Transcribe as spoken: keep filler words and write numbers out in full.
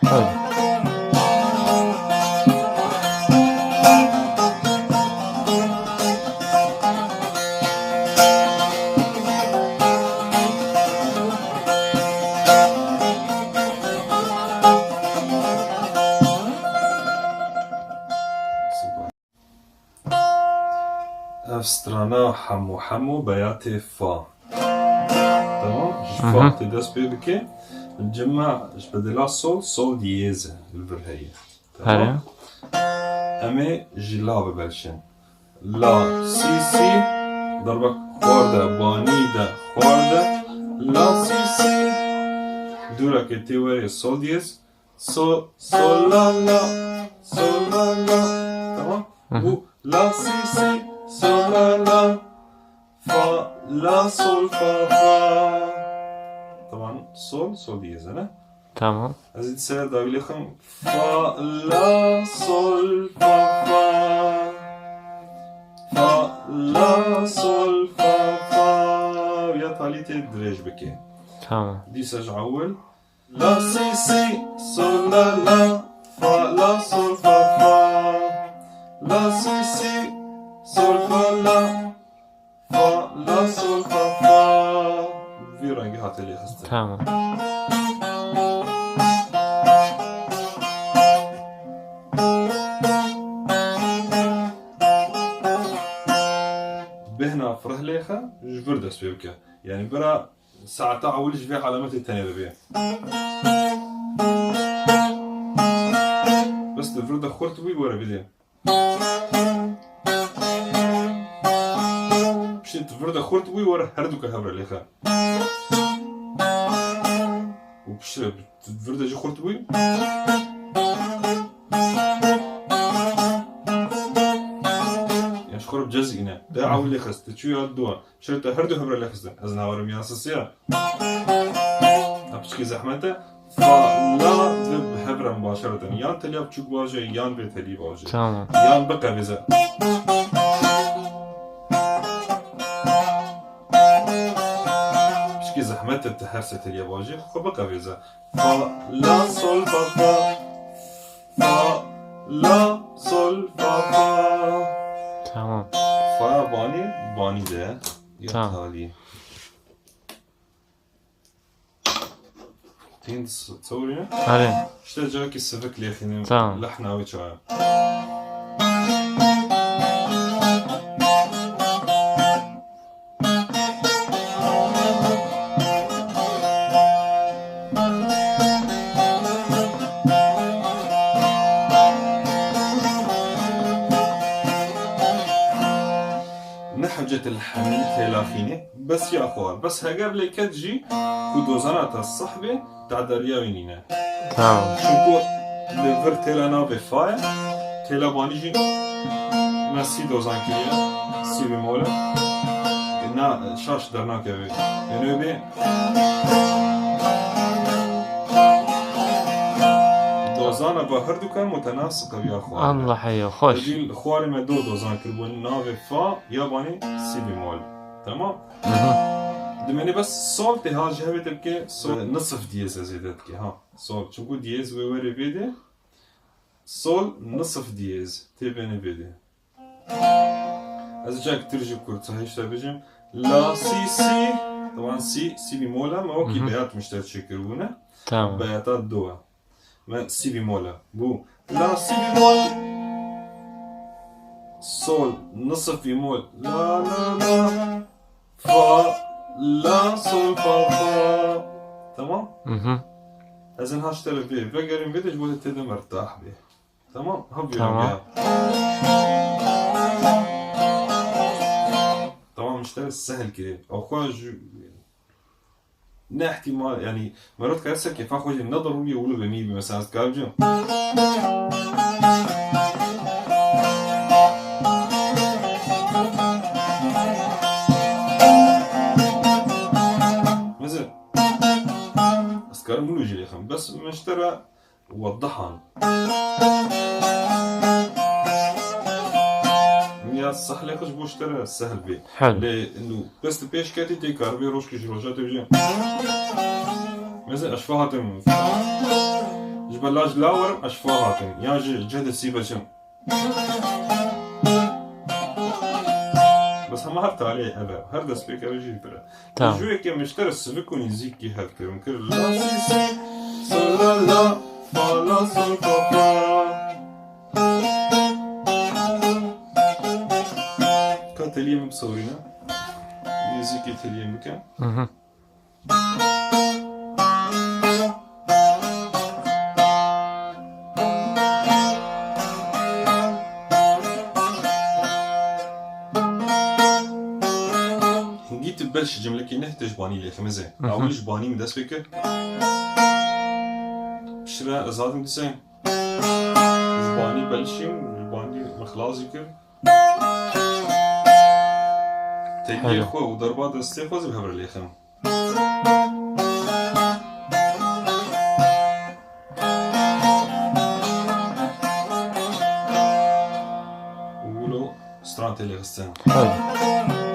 Hadi. Ev strana hemû hemû beyatê fa. Tamam? Ji fa tê dest pê bike. Cima ji bedela sol, sol diyêz e li vir heye. Tamam? Em ê ji la bibelşin. La, si, si, derba xwar de, banî de, xwar de. La, si, si. Dûreke tê werê sol diyêz. So, sol, la, la, sol, la, la. Tamam? Bu la, si, si, sol, la, la. Fa, la, sol, fa, fa. Tamam. Sol, sol diyêz e, ne? Tamam. Ez ê dîsa dawî lêxim. Fa, la, sol, fa, fa. Fa, la, sol, fa, fa. Ya talî tê dirêj bike. Tamam. Dîsa ji ewil. La, si, si, sol, la, la, fa, la, sol, fa, fa. La, si, si, sol, fa, la, fa, la, sol, fa, fa. Vî rengî hate lêxistin. Tamam. Bêhna fireh lêxe, ji vir dest pê bike. Yanî bira Saeta ewil ji vê alametê tenê dibê. Bes di vir de xurt bûyî were bidê. Piştî di vir de xurt bûyî were herduke hev re lêxe. Û piştre di vir de jî xurt bûyî. Ya ji xwe re bi cez îne. De ewil lêxist, tu çû ya duwa. Şerê te her du hev re lêxistin. Ez nawerim yan sisiya. Ha piçkî zehmet e. Fa, la, di hev re baş e. Yan teliya biçûk baş e, yan bê telî baş e. Tamam. Yan biqevêze. Piçkî zehmet e, te her se teliya baş e. Xwe biqevêze. Fa, la, sol, fa, fa. Fa, la, sol, fa, fa. Tamam. Fa banî, banî de. Ya Tamam. talî. Tîn s-, sorry. Erê. İşte cakî sivik lêxînim. Tamam. Lehna wê çaya. Ne hecet li hemî têlaxînê, bes ya xwe, bes heger lê ket jî ku dozana te seh bê, te derya wî nîne. Tamam. Çunku li vir têla navê fa ye, têla banî jî me sî dozan kiriye, sî bemol e. Na, şaş dernakeve. Yanî wê bê dozana ba her dukan mutenasib e ya xwarê. Allah heya, xweş. Dîl xwarê me do dozan kiribû, navê fa, ya banî, sî bemol. Tamam? Hı hı. Dimene bes sol tê ha ji hevê te bike, sol nisif diyêz e zêde dike, ha. Sol. Çunku diyêz wê werê vê de. Sol nisif diyêz. Tê bêne vê de. Ez cak tir jî kurtsa hêşta bêjim. La, si, si. Taban si, sî bemol e, me wekî Hı hı. beyat mişter çêkiribûne. Tamam. Beyata do e. Me sî bemol e. Bû. La, sî bemol. Sol, nisif bemol. La, la, la. Fa, la, sol, fa, fa. Tamam? Hı hı. Ez ên ha ji te re vê vegerim vê de ji bo te tê de mertah bê. Tamam? Ha vî Tamam. rengê. Tamam, ji te re sehil kirê. Ew xwe ji ne ihtimal, yanî, mero dikare ser kêfa xwe jî ne derûrî wilo be mî be, mesela, ez dikarim cim. Mesela, ez dikarim wilo jî lêxim. Bes min ji te re Wedihan. Ya seh lêxe ji bo ji te re sehl bê. Hel. Lê nû bes tu pêş ketî tê karibê rojkê ji roja te bêje. Mesela ez fa hatim. Ji ber la ji la werim ez ji fa hatim. Yan ji cih de sî veçim. Bes hema her talê ev e. Her destpêk ev e jî pir e. Tamam. Ji wê ke min ji te re sivik û nêzîkî hev kir. Min kir la si si sol la la fa la sol fa fa. Ka teliyê min bisewirîne. Nêzîkî teliyê min bike. Mhm. Hingî tu beş cimlekî neh te ji banî lêximizê. Mhm. Ewil ji banî min dest pê kir. Piştre ez hatim dise. Ji banî belişîm, ji banî min xilas jî kir. Teliyê Helal. Xwe û derba destê xwe zî bi hev re lêxim. Û wilo stran tê lêxistin. Helal.